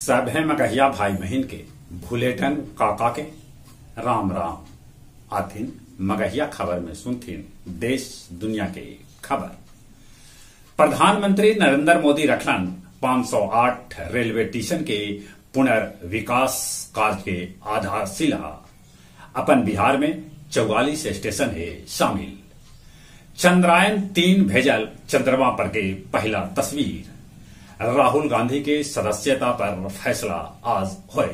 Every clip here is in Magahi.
सभे मगहिया भाई बहिन के भुलेटन काका के राम राम। आथिन मगहिया खबर में सुनथिन देश दुनिया के खबर। प्रधानमंत्री नरेंद्र मोदी रखलन 508 रेलवे स्टेशन के पुनर्विकास कार्य के आधारशिला। अपन बिहार में 44 स्टेशन है शामिल। चंद्रायन 3 भेजल चंद्रमा पर के पहला तस्वीर। राहुल गांधी के सदस्यता पर फैसला आज होए।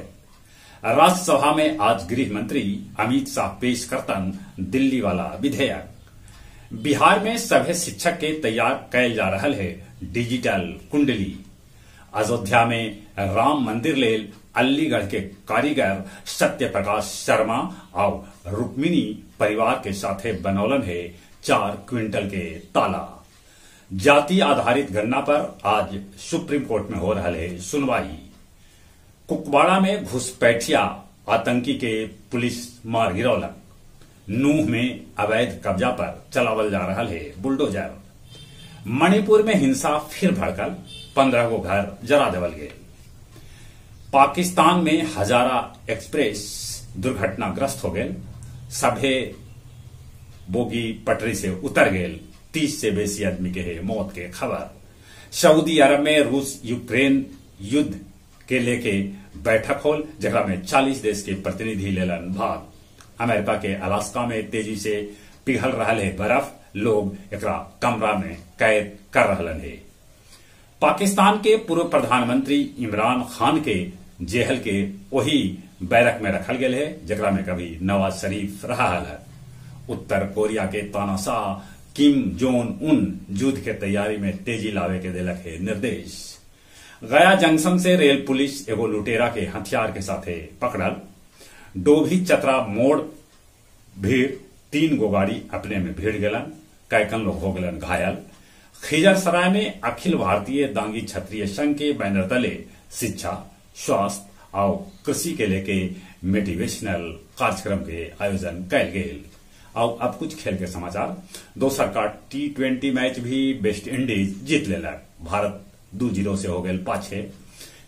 राज्यसभा में आज गृह मंत्री अमित शाह पेश करतन दिल्ली वाला विधेयक। बिहार में सभे शिक्षक के तैयार कैल जा रहा है डिजिटल कुंडली। अयोध्या में राम मंदिर लेल अलीगढ़ के कारीगर सत्य प्रकाश शर्मा और रुक्मिणी परिवार के साथे बनौलन है 4 क्विंटल के ताला। जाति आधारित गणना पर आज सुप्रीम कोर्ट में हो रहा है सुनवाई। कुपवाड़ा में घुसपैठिया आतंकी के पुलिस मार गिरौलक। नूह में अवैध कब्जा पर चलावल जा रहा है बुलडोजर। मणिपुर में हिंसा फिर भड़कल, 15 गो घर जरा देवल गए। पाकिस्तान में हजारा एक्सप्रेस दुर्घटनाग्रस्त हो गए, सभे बोगी पटरी से उतर गए, 30 से बेसी आदमी के है मौत के खबर। सऊदी अरब में रूस यूक्रेन युद्ध के लेके बैठक होल, जकरा में 40 देश के प्रतिनिधि लेलन भाग। अमेरिका के अलास्का में तेजी से पिघल रहा है बर्फ, लोग एकरा कमरा में कैद कर रहलन है। पाकिस्तान के पूर्व प्रधानमंत्री इमरान खान के जेहल के वही बैरक में रखल गया है जकरा में कभी नवाज शरीफ रहा है। उत्तर कोरिया के तानाशाह किम जोंग उन युद्ध के तैयारी में तेजी लावे के दिलक है निर्देश। गया जंक्शन से रेल पुलिस एगो लुटेरा के हथियार के साथे पकड़ल। डोभी चतरा मोड़ भीड़ 3 गो गाड़ी अपने में भीड़ गलन, कैकन लोग हो गलन घायल। खिजरसराय में अखिल भारतीय दांगी क्षत्रिय संघ के बैनर तले शिक्षा, स्वास्थ्य और कृषि के लेके मोटिवेशनल कार्यक्रम के आयोजन कैल गेल। और अब कुछ खेल के समाचार। दोसर का T20 match भी वेस्ट इंडीज जीत लेलक, भारत 2-0 से हो गए पाछे।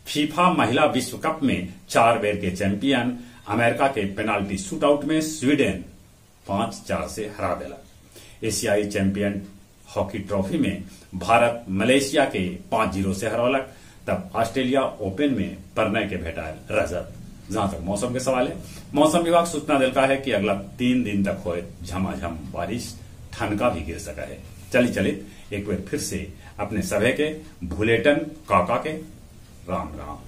फीफा महिला विश्व कप में 4 बेर के चैंपियन अमेरिका के पेनाल्टी शूटआउट में स्वीडन 5-4 से हरा दिलक। एशियाई चैंपियन हॉकी ट्रॉफी में भारत मलेशिया के 5-0 से हरौलक। तब ऑस्ट्रेलिया ओपन में प्रणय के भेटायल रजत। जहां तक मौसम के सवाल है, मौसम विभाग सूचना दिलका है कि अगला 3 दिन तक होए झमाझम बारिश, ठनका भी गिर सका है। चली चलित एक बार फिर से अपने सभे के भुलेटन काका के राम राम।